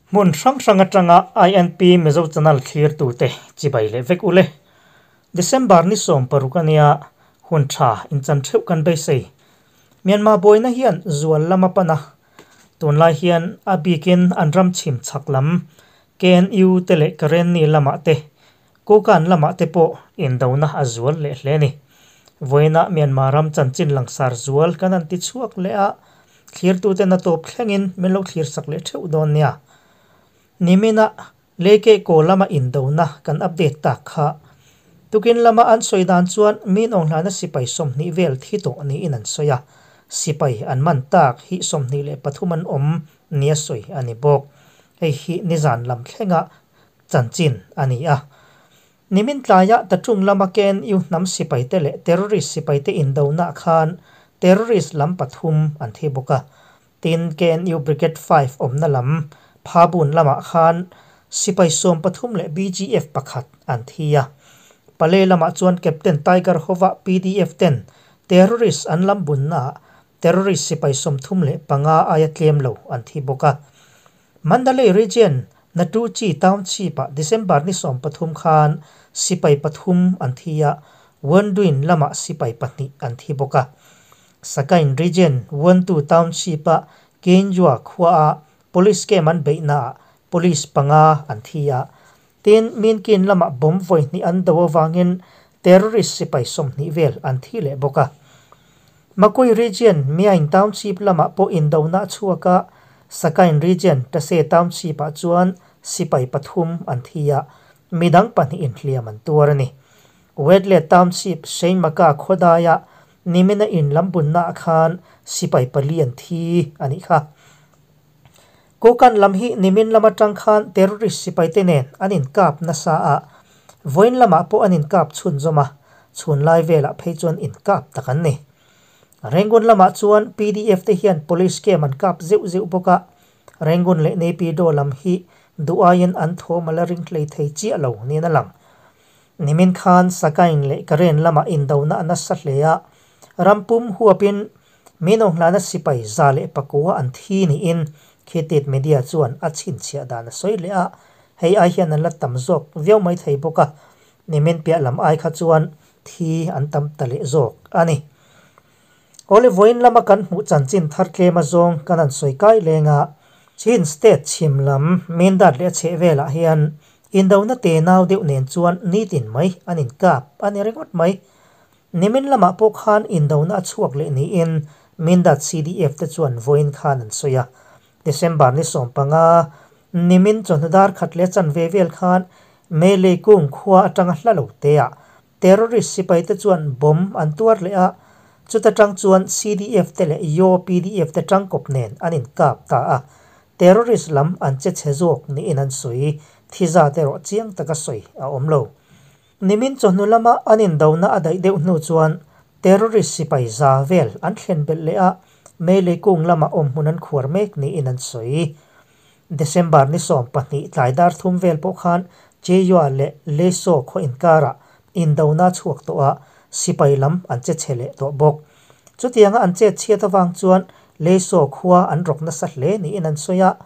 Hmun hrang hrang atanga INP Mizo Channel thlirtute chibai leh vek ule. December ni 16 ania hun tha inchan theuh kan beisei. Myanmar buaina hian zual lama pana tunlai hian a bikin an ram chhim chhak lam KNU te leh Karenni lamah te Kokan lamah te pawh indona a zual leh hle ni. Vawiina Myanmar ram chanchin langsar zual kan han ti chhuak leh a, thlirtute na tawp thlengin min lo thlir sak leh theuh dawn nia. Nimina Leke kaw lama indona kan update tak kha. Tukin lama an sawi dan chuan min awnghlana sipai 20 vel thi tawh niin an sawi a, sipai an man tak hi 23 an awm nia sawi a ni bawk. Hei hi nizan lam thlenga chanchin a ni a. Nimin tlaia Tatung lama KNU hnam sipaite leh terrorist sipaite indona khan terrorist lam pathum an thi bawk a. Tin, KNU Brigade 5 awmna lam Phabun lamah khan sipai 13 leh BGF pakhat an thi a. Pale lamah chuan Captain Tiger hova PDF ten terrorist an lam bunna terrorist sipai 35 aia tlem lo an thi bawk a. Mandalay Region Natuchi Township-ah December ni 13 khan sipai pathum an thi a, Wenduin lamah sipai pahnih an thi bawk a. Sagaing Region Wendu Township-a Kenjua khua-a police camp an beihnaah police panga an thi a. Tin, Minkin lamah bomb vawi hnih an do avangin terrorist sipai 20 vel an thi leh bawk a. Makui Region Myaing Township lamah pawh indona a chhuak a, Sagaing Region Tase Township-ah chuan sipai pathum an thi a, midang pahnih inhliam an tuar a ni. Wetle Township Seinmaka khawdaia nimina in lam bunnaah khan sipai pali an thi a nih kha. Kokan lam hi nimin lam atang khan terrorist sipai te nen an inkap nasa a, vawiin lamah pawh an inkap chhunzawm a, chhun lai velah phei chuan inkap tak an ni. Rangoon lamah chuan PDF te hian police camp an kap zeuh zeuh bawk a, Rangoon leh Naypyidaw lam hi duh aiin an thawm a la ring hlei thei chiah lo niin a lang. Nimin khan Sagaing leh Karen lamah indona a nasa hle a, rampum huapin min awnghlana sipai 109 an thi niin Khitit Media chuan a chhinchhiah dan a sawi leh a, hei ai hian an la tam zawk viau mai thei bawk a, nimin piah lam ai kha chuan thi an tam ta leh zawk a ni. Awle vawiin lama kan hmuh chanchin thar tlem azawng kan han sawi kai leng a, Chin State chhim lam Mindat leh a chheh velah hian indona te nau deuh nen chuan nitin mai an inkap a ni ringawt mai. Nimin lamah pawh khan indona a chhuak leh niin Mindat CDF te chuan vawiin khan an sawi a. December ni 15 nimin chawhnu dar khat leh chanve vel khan Meilei kung khua atanga hla lo teah terrorist sipai te chuan bomb an tuar leh a, chuta tang chuan CDF te leh Yaw PDF te tangkawp nen an inkap ta a. Terrorist lam an che chhe zawk niin an sawi, thiza te erawh chiang taka sawi a awm lo. Nimin chawhnu lama an indona a daih deuh hnu chuan terrorist sipai za vel an thlen belh leh a, Meilei kung lama awm hmun an khuar mek niin an sawi. December ni 12 tlai dar thum vel pawh khan Cheyua leh Leiso khaw inkarah indona chhuak tawh a, sipai lam an che chhe leh tawh bawk. Chutianga an chet chhiat avang chuan Leiso khua an rawk nasa hle niin an sawi a.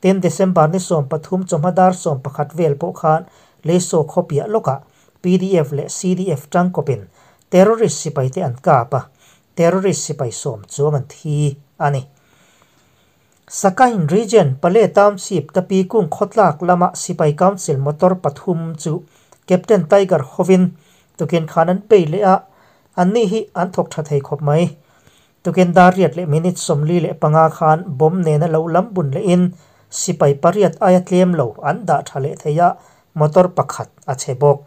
Tin, December ni 13 chawhma dar 11 vel pawh khan Leiso khaw piah lawkah PDF leh CDF tangkawpin terrorist sipaite an kap a, terrorist sipai 10 chuang an thi a ni. Sagaing Region Pale Township Tapi kung khawtlak lama sipai council motor pathum chu Captain Tiger hovin tukin khan an pei leh a, an ni hi an thawk tha thei khawp mai. Tukin dar riat leh minute 45 khan bomb nena lo lam bun lehin sipai pariat aia tlem lo an dah tha leh thei a, motor pakhat a chhe bawk.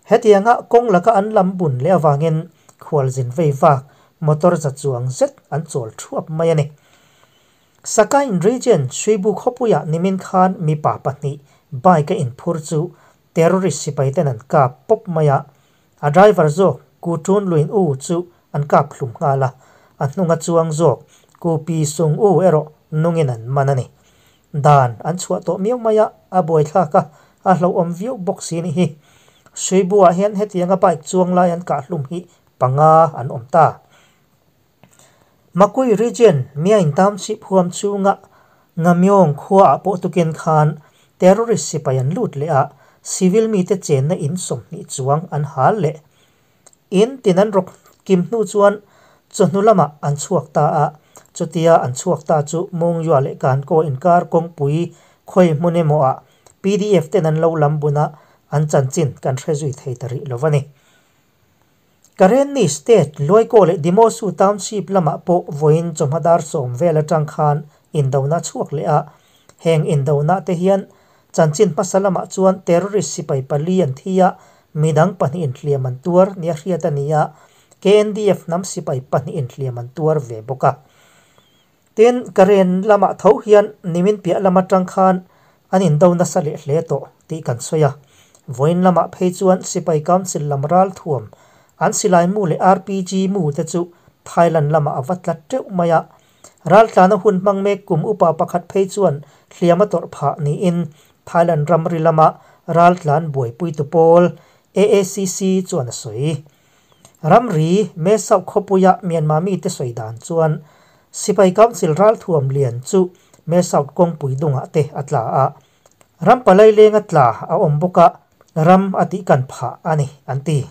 Hetianga kawng laka an lam bun leh awangin khualzin vei vak motor za chuang zet an chawl thuap mai a ni. Sagaing Region Suibu khawpuiah nimin khan mipa pahnih bike a inphur chu terrorist sipai ten an kap pawp mai a, a driver zawk Ku Tun Luin U chu an kap hlum nghal a, a hnunga chuang zawk Ku Pi Sung U erawh nungin an man a ni. Dan an chhuah tawh miau mai a, a buaithlak a, a hlauhawm viau bawk si ni hi. Suibu-ah hian hetianga bike chuang lai an kah hlum hi panga an awm ta. Makui Region Myaing Township huam chhunga Ngamyong khuaah pawh tukin khan terrorist sipai an lut leh a, civil mite chenna in 20 chuang an hal leh. In tin an rawk kim hnu chuan chawhnu lamah an chhuak ta a, chutia an chhuak ta chu Mawngzua leh Kankaw inkar kawngpui khawi hmun emaw ah pdf ten an lo lam bun a, an chanchin kan hre zui thei ta rih lo a ni. Karenni State, Luaikaw leh Dimosu Township lamah pawh vawiin chawhma dar 10 vel atang khan indona chhuak leh a. Heng indona te hian chanchin hmasa lamah chuan terrorist sipai pali an thi a, midang pahnih inhliam an tuar nia hriat a ni a, KNDF hnam sipai pahnih inhliam an tuar ve bawk a. Tin, Karen lamah tho hian nimin piah lam atang khan an indo nasa leh hle tawh tih kan sawi a. Vawiin lamah phei chuan Sipai Council lam ralthuam an silai mu leh RPG mu te chu Thailand lamah a va tla teuh mai a. Raltlana hun hmang mek kum upa pakhat phei chuan hliam a tawrh phah niin Thailand ramri lama raltlan buaipuitu pawl AACC chuan a sawi. Ramri Mae Sot khawpuia Myanmar mite sawi dan chuan Sipai Council ralthuam lian chu Mae Sot kawngpui dungah te a tla a, ram palai lenga tla a awm bawk a, ram a tih kan phah a ni, an ti.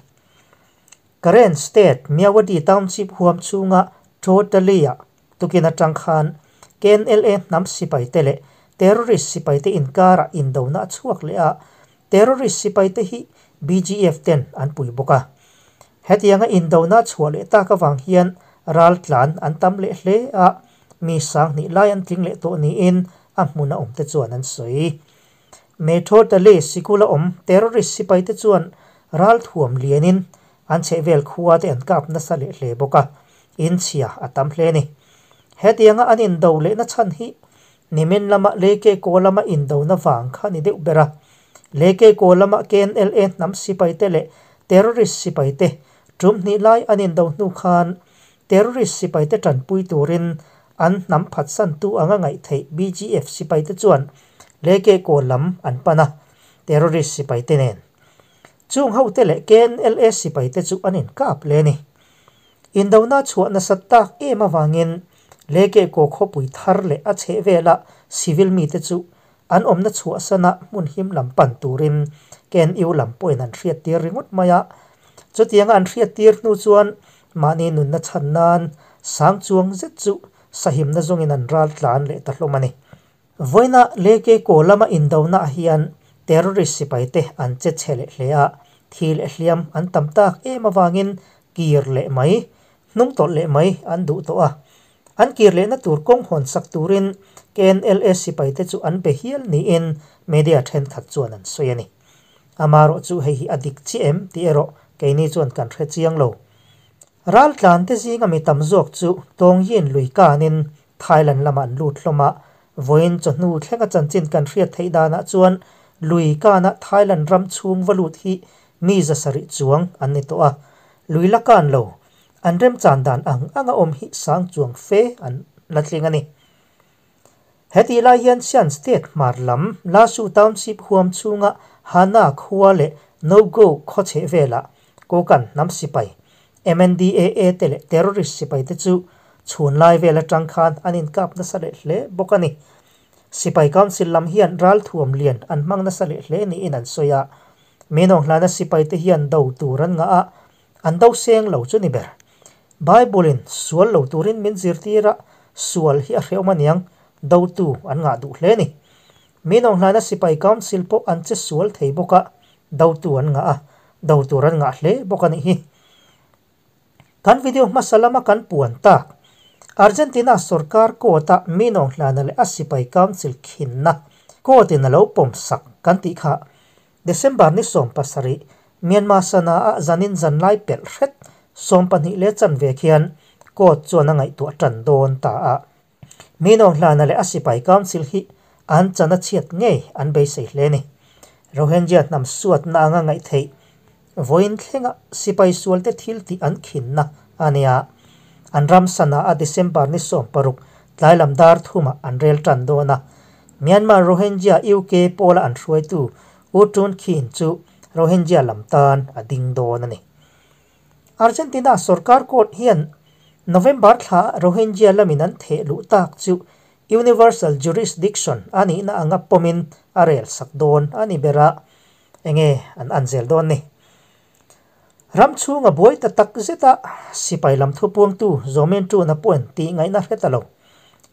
Karen State Myawaddy Township huam chhunga Totally-ah tukin atang khan KNLA hnam sipai te leh terrorist sipai te inkarah indona a chhuak leh a, terrorist sipai te hi BGF ten an pui bawk a. Hetianga indona chhuah leh tak avang hian raltlan an tam leh hle a, mi 2000 lai an tling leh tawh niin a hmun a awm te chuan an sawi. Methotale sikul a awm terrorist sipai te chuan ralthuam lianin an chhehvel khua te an kap nasa leh hle bawk a, in chhia a tam hle a ni. Hetianga an indo lehna chhan hi nimin lama Leke kaw lama indona vang kha ni deuh ber a. Leke kaw lama KNLA hnam sipai te leh terrorist sipai te tum hnih lai an indo hnu khan terrorist sipai te tanpui turin an hnam phatsan tu anga ngaih theih BGF sipai te chuan Leke kaw lam an pan a, terrorist sipai te nen. Chung ho te leh KNLA sipai te chu an inkap hle a ni. Indona chhuah nasat tak em avangin Leke kaw khawpui thar leh a chheh vela civil mite chu an awmna chhuahsana hmun him lam pan turin KNU lam pawhin an hriat tir ringawt mai a. Chutianga an hriat tir hnu chuan mahni nunna chhan nan sang chuang zet chu sahimna zawngin an ral tlan leh ta hlawm a ni. Vawiina Leke kaw lama indonaah hian terrorist sipai te an che chhe leh hle a, thi leh hliam an tam tak em avangin kir leh mai, hnung tawlh leh mai an duh tawh a. An kir lehna tur kawng hawn sak turin KNLA sipai te chu an be hial niin media thenkhat chuan an sawi a ni. Amaherawh chu hei hi a dik chiah em tih erawh keini chuan kan hre chiang lo. Raltlan te zinga mi tam zawk chu Tawngyin lui kanin Thailand lamah an lut hlawm a, vawiin chawhnu thlenga chanchin kan hriat theih danah chuan lui kana Thailand ram chhung va lut hi mi 700 chuang an ni tawh a, lui la kan lo, an remchan dan ang anga awm hi sang chuang fe an la tling a ni. Hetih lai hian Shan State hmar lam Lasu Township huam chhunga Hana khua leh No-Go khaw chheh velah Kokan hnam sipai, MNDAA te leh terrorist sipai te chu chhun lai vel atang khan an inkap nasa leh hle bawk a ni. Sipai Council lam hian ralthuam lian an hmang nasa leh hle niin an sawi a. Minawng hlana sipai te hian do tur an ngah a, an do seng lo chu ni ber. Bible in sual lo turin min zirtir a, sual hi a hrehawm aniang, dotu an ngah duh hle a ni. Minawng hlana sipai Council pawh an che sual thei bawk a, dotu an ngah a, do tur an ngah hle bawk a nih hi. Kan video hmasa lama kan puan tak, Argentina sorkar court-a Minawng hlana leh a sipai Council khinna court-in a lo pawm sak kan tih kha December ni 17 Myanmar sana-ah zanin zan lai pelh hret 12:15 khian court chuan a ngaihtuah tan dawn ta a. Minawng hlana leh a sipai Council hi an chan a chhiat ngei an beisei hle a ni. Rohingya hnam suatna anga ngaih theih vawiin thlenga sipai sualte thil tih an khinna a nia. An ram sana-a December ni 16 tlai lam dar 3-ah an rel tan dawn a. Myanmar Rohingya UK pawla an hruaitu U Tun Khin chu Rohingya lam tan a ding dawn a ni. Argentina sorkar court hian November thla Rohingya lamin an theh luh tak chu Universal Jurisdiction a nihna anga pawmin a rel sak dawn a ni ber a, enge an an zel dawn ni. Ram chhunga buai ta tak zet a, sipai lam thupuangtu Zaw Min Tun-a pawhin tih ngaihna hre ta lo.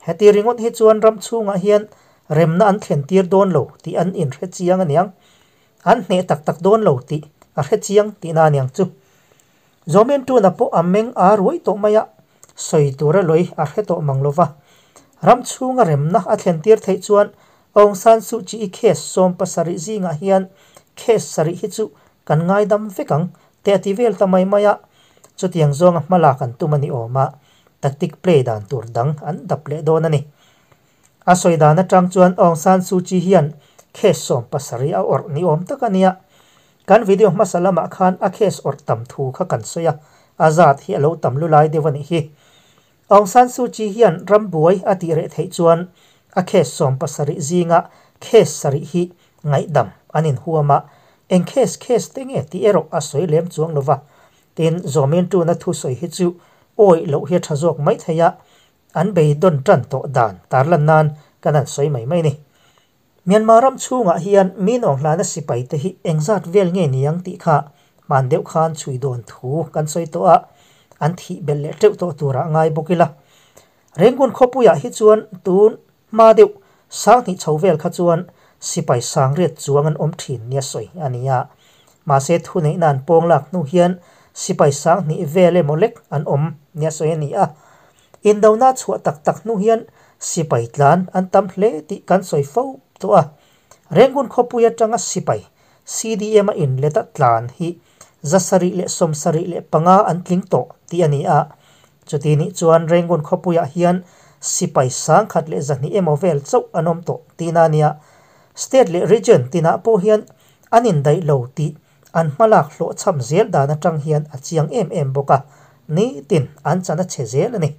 Heti ringawt hi chuan ram chhungah hian remna an thlen tir dawn lo tih an inhre chiang aniang. An hneh tak tak dawn lo tih a hre chiang tihna aniang chu. Zaw Min Tun-a pawh a meng a ruai tawh mai a, sawi tura lawih a hre tawh mang lova. Ram chhunga remna a thlen tir theih chuan Aung San Suu Kyi case 70 zingah hian case sarih hi chu kan ngaidam vek ang te a ti vel ta mai mai a, chutiang zawnga hma lak an tum a ni awm a, tactic play dan tur dang an dap leh dawn a ni. A sawi dan atang chuan Aung San Suu Kyi hian case 70 a awrh ni awm tak a nia. Kan video hmasa lamah khan a case awrh tam thu kha kan sawi a, a zat hi a lo tam lu lai deuh a nih hi. Aung San Suu Kyi hian ram buai a tih reh theih chuan a case 70 zinga case sarih hi ngaihdam an inhuam a, eng case case te nge tih erawh a sawi lem chuang lova. Tin, Zaw Min Tun-a thusawi hi chu awih loh hi a tha zawk mai thei a, an beidawn tan tawh dan tarlan nan kan han sawi mai mai ni. Myanmar ram chhungah hian mi nawnghlana sipai te hi engzat vel nge niang tih kha hman deuh khan chhui dawn thu kan sawi tawh a, an thih belh leh teuh tawh turah ngai bawk ila. Rangoon khawpuiah hi chuan tun hma deuh 2000 chho vel kha chuan sipai 8000 chuang an awm thin nia sawi a ni a. Mahse thuneihna an pawng lak hnu hian sipai 2000 vel emaw lek an awm nia sawi a ni a. Indona chhuah tak tak hnu hian sipai tlan an tam hle tih kan sawi fo tawh a. Rangoon khawpui atanga sipai CDM a inlet a tlan hi 775 an tling tawh tih a ni a. Chuti nih chuan Rangoon khawpuiah hian sipai 1100 emaw vel chauh an awm tawh tihna a nia. State leh region tinah pawh hian an indaih lo tih an hmalak hlawh chham zel dan atang hian a chiang em em bawk a, nitin an chan a che zel a ni.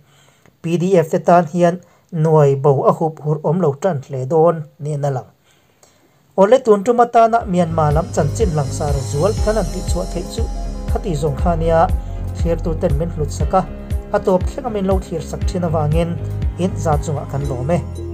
PDF te tan hian nuai bo a hup hur awm lo tan hle dawn niin a lang. Awle tun tum atana Myanmar lam chanchin langsar zual kan han tihchhuah theih chu khati zawng kha nia thlirtu ten min hlut sak a, a tawp thleng a min lo thlir sak thin avangin in za chungah kan lawm e.